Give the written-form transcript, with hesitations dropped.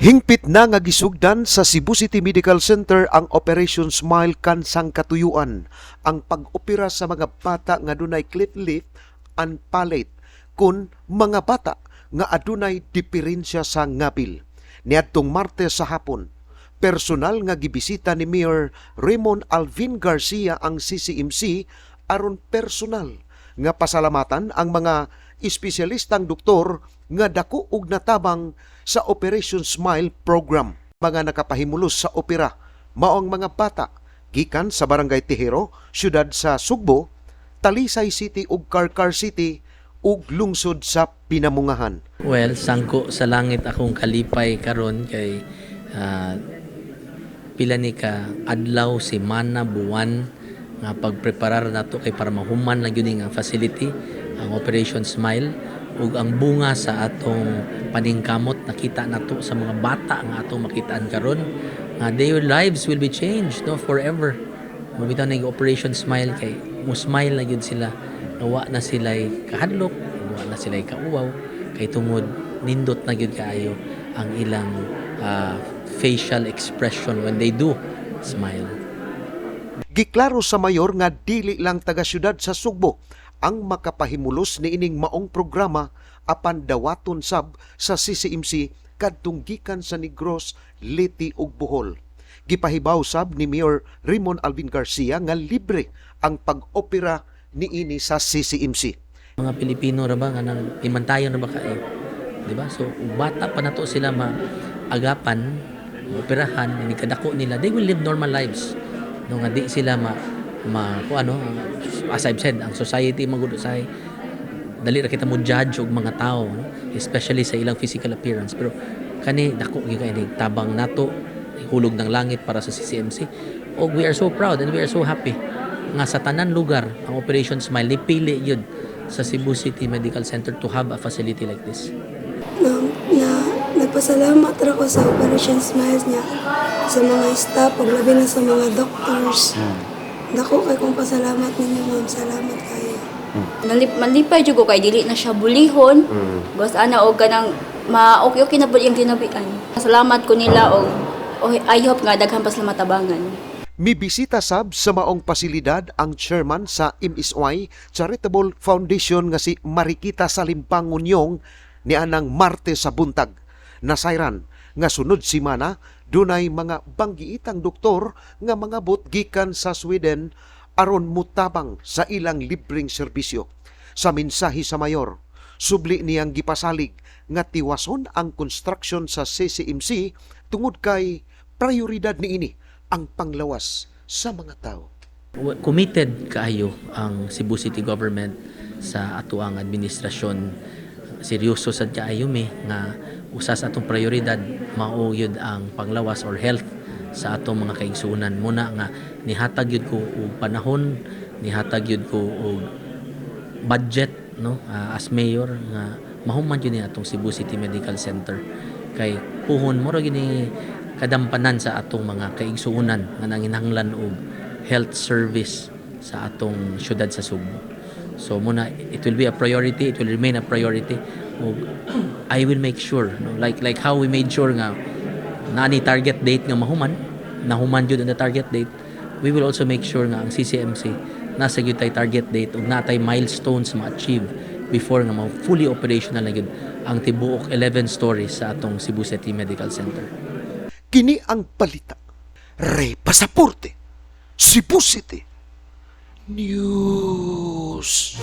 Hingpit na nga gisugdan sa Cebu City Medical Center ang Operation Smile kansang katuyuan, ang pag-opera sa mga bata nga dunay cleft lip and palate kun mga bata nga adunay diferensya sa ngabil. Niadtong Martes sa hapon, personal nga gibisita ni Mayor Raymond Alvin Garcia ang CCMC aron personal nga pasalamatan ang mga espesyalistang doktor nga dako og natabang sa Operation Smile program. Mga nakapahimulos sa opera mao ang mga bata gikan sa Barangay Tejero, syudad sa Sugbo, Talisay City ug Carcar City ug lungsod sa Pinamungahan. Well, sangko sa langit akong kalipay karon kay pila ni ka adlaw, semana, buwan nga pagpreparar nato kay para mahuman na gyud ang facility, ang Operation Smile, ug ang bunga sa atong paningkamot nakita nato sa mga bata nga atong makitaan karon nga their lives will be changed, no, forever. Mao bitaw ning Operation Smile kay mo smile na gyud sila nga wa na sila kahadlok, wa na sila kauwaw kay tungod nindot na gyud kaayo ang ilang facial expression when they do smile. Giklaro sa mayor nga dili lang taga syudad sa Sugbo ang makapahimulos niining maong programa apan dawaton sab sa CCMC kadtong gikan sa Negros, Leyte ug Bohol. Gipahibaw sab ni Mayor Raymond Alvin Garcia nga libre ang pag-opera niini sa CCMC. Mga Pilipino ra ba nga nang imantayon ra ba kaayo? Di ba? So ug bata pa nato sila maagapan, maoperahan, ini kadako nila, they will live normal lives. No, nga di sila ma ma kung ano, as I've said, ang society magud usahay dali ra kita mo judge og mga tao, no? Especially sa ilang physical appearance, pero kani dako gyud kay ning tabang nato, hulog ng langit para sa CCMC, og we are so proud and we are so happy nga sa tanan lugar ang Operation Smile nipili gyud sa Cebu City Medical Center to have a facility like this. Na nagpasalamat ra ko sa Operation Smiles niya sa mga staff ug labi na sa mga doctors. Dako kay kong pasalamat ninyo, ma'am. Salamat kayo. Malipay jud ko kay dili na siya bulihon. Basta ana og kanang ma okay okay na pud iyang kinabuhian. Salamat ko nila og oh, I hope nga daghan pa sila matabangan. Mibisita sab sa maong pasilidad ang chairman sa MSY Charitable Foundation nga si Marikita Salimbangon nianang Martes sa buntag. Nasayran nga sunod simana dunay mga banggiitang doktor nga mangabot gikan sa Sweden aron mutabang sa ilang libreng serbisyo. Sa mensahe sa mayor, subli niyang gipasalig nga tiwason ang construction sa CCMC tungod kay prioridad niini ang panglawas sa mga tao. Committed kaayo ang Cebu City Government sa atoang administrasyon. Seryoso sad kaayo mi nga usa sa atong prioridad mao gyud ang panglawas or health sa atong mga kaigsuonan. Muna nga nihatag gyud ko og panahon, nihatag gyud ko og budget, no, as mayor nga mahuman gyud ni atong Cebu City Medical Center kay puhon mo ra gyud ni kadampanan sa atong mga kaigsuonan nga nanginahanglan og health service sa atong syudad sa Sugbo. So muna it will be a priority, it will remain a priority ug I will make sure, no, like how we made sure nga naa ni target date nga mahuman, nahuman jud ang the target date, we will also make sure nga ang CCMC nasa gyud tay target date ug natay milestones ma-achieve before nga ma fully operational na gyud ang tibuok 11 stories sa atong Cebu City Medical Center. Kini ang balita. Ray Pasaporte, Cebu City News.